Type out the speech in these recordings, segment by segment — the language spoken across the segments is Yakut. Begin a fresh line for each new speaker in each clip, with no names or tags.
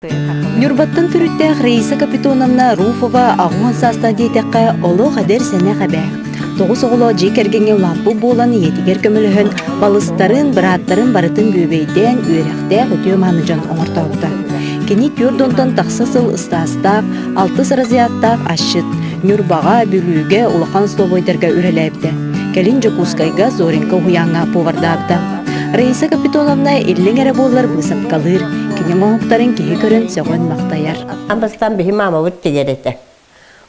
Ньурбаттан төрүттээх Раиса Капитоновна Руфова 80 саастаах диэтэххэ, олох эдэр-сэнэх эбээ. Тоҕус оҕолоох дьиэ кэргэҥҥэ улааппыт буолан ийэтигэр көмөлөһөн, балыстарын, бырааттарын барытын бүөбэйдээн, үөрэхтээх үтүө-мааны дьон оҥортообута. Кини түөрт уонтан тахса сыл ыстаастаах, алтыс разрядтаах асчыт, Ньурбаҕа, Бүлүүгэ улахан остолобуойдарга үлэлээбитэ. Кэлин Дьокуускайга Зоринка уһуйааҥҥа повардаабыта. Раиса Капитоновна иллэҥ эрэ буоллар быысапкалыыр, кини оҥоһуктарын киһи көрөн сөҕөн махтайар.
Бастаан биһи маамабыт тигэр этэ.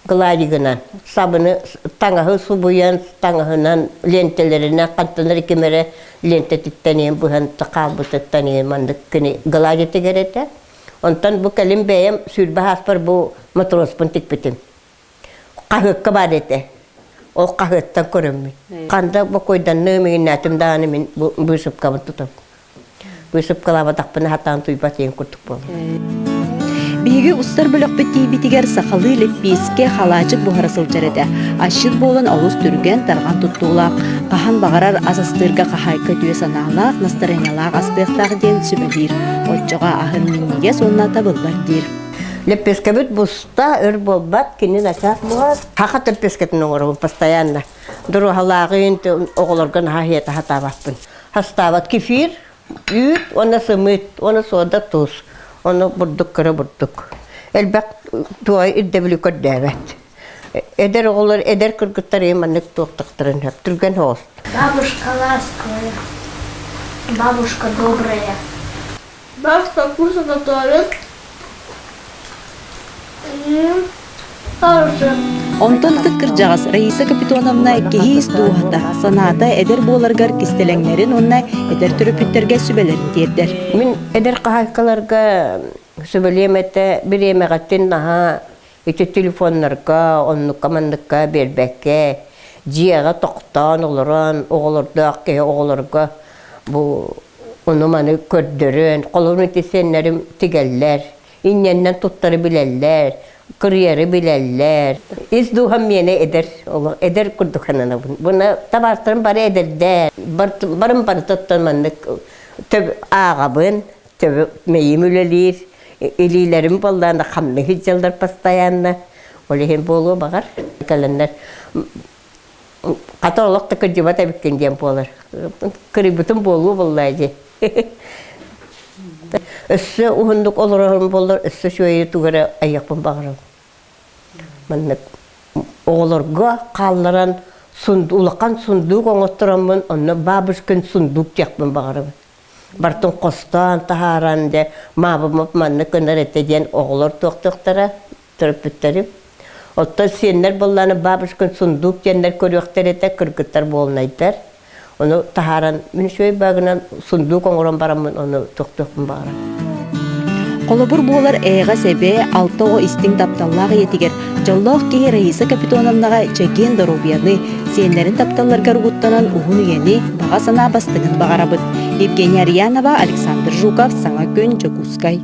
Гладигынан сабыны таҥаһы субуйан, таҥаһынан, лиэнтэлэринэн хантан ким эрэ лиэнтэтиттэн иһин быһан хаалбытыттан иһин маннык кини глади тигэр этэ. Онтон бу кэлин бэйэм сүүрбэ сааспар бу матроспун тикпитим. Хаһыакка баар этэ. Ол хаһыаттан көрөммүн. Ханда бокуойданныым иҥиннээтим даҕаны мин бу быысыпкабын тутабын. Быысыпкалаабатахпына сатаан туйбат диэн курдук буолар.
Биһиги устар бөлөхпүт тиийбитигэр сахалыы лэппиэскэ халаачык буһара сылдьар этэ. Асчыт буолан олус түргэн, тарҕан туттуулаах, хаһан баҕарар ас астыырга хаһаайка үтүө санаалаах, настарыанньалаах астыахтаах диэн сүбэлиир. Оччоҕо аһын минньигэс уонна табыллар диир.
Лэппиэскэбит буста, өр буолбат, кини начаас буһар. Хаха лэппиэскэтин оҥоробун постоянно. Доруоһалааҕын оҕолорго наһаа иһиэтэ сатаабаппын. Хастаабат кефир, үүт уонна сымыыт, уонна суода туус. Ону бурдук кыра бурдук. Элбэх туой ирдэбили көрдөөбөт. Эдэр оҕолор, эдэр кыргыттар ийэ маннык туохтахтарын сөп. Түргэн соҕус.
Бабушка ласковая, бабушка добрая. Бабушка вкусно готовит.
Онтон ытык кырдьаҕас Раиса Капитоновна киһи ис дууһата, санаата эдэр буоларыгар кистэлэҥнэрин уонна эдэр төрөппүттэргэ сүбэлэрин тиэрдэр.
Мин эдэр хаһаайкаларга сүбэлиэм этэ, бириэмэҕиттин наһаа ити телефоннарга, оннукка-манныкка биэрбэккэ, дьиэҕэ тохтоон олорон, оҕолордоох киһи оҕолорго бу ону-маны көрдөрөн, холобур ити сиэннэрим тигэллэр, инньэннэн туттары билэллэр, кырыйары билэллэр. Ис дууһам миэнэ эдэр, олох эдэр курдук сананабын. Буна табаастарым бары эдэрдэр. Барым барытыттан маннык ааҕабын, төбө мэйиим үлэлиир, илиилэрим буоллаана хамныы сылдьаллар постоянно. Ол иһин буолуо баҕар. Кэлэннэр хата олох да кырдьыбат эбиккин диэн буолар. Кырыйбытым буолуо буоллаа дии. Өссө уһуннук олорорум буоллар, өссө үчүгэйи тугу эрэ айыахпын баҕарабын. Маннык оҕолорго хаалларан улахан сундуук оҥоттороммун, онно бабушкин сундуук диэхпин баҕарабын. Бартын хостоон таһааран дьэ маабым маннык гынар этэ диэн оҕолор туохтуохтара төрөппүттэрим. Оттон сиэннэр буоллааны бабушкин сундуук диэннэр көрүөхтэр этэ, кыргыттар буолунайдар. Ону таһааран, мин үчүгэй баагынан сундуук оҥорон бараммын ону тохтуохпун баҕарабын.
Холобур буолар эйэҕэс эбээ алта оҕо истиҥ тапталлаах ийэтигэр дьоллоох киһи Раиса Капитоновнаҕа чэгиэн доруобуйаны, сиэннэрин тапталларыгар угуттанан уһун үйэни, баҕа санаа бастыҥын баҕарабыт. Евгения Арьянова, Александр Жуков, Саҥа күн, Дьокуускай.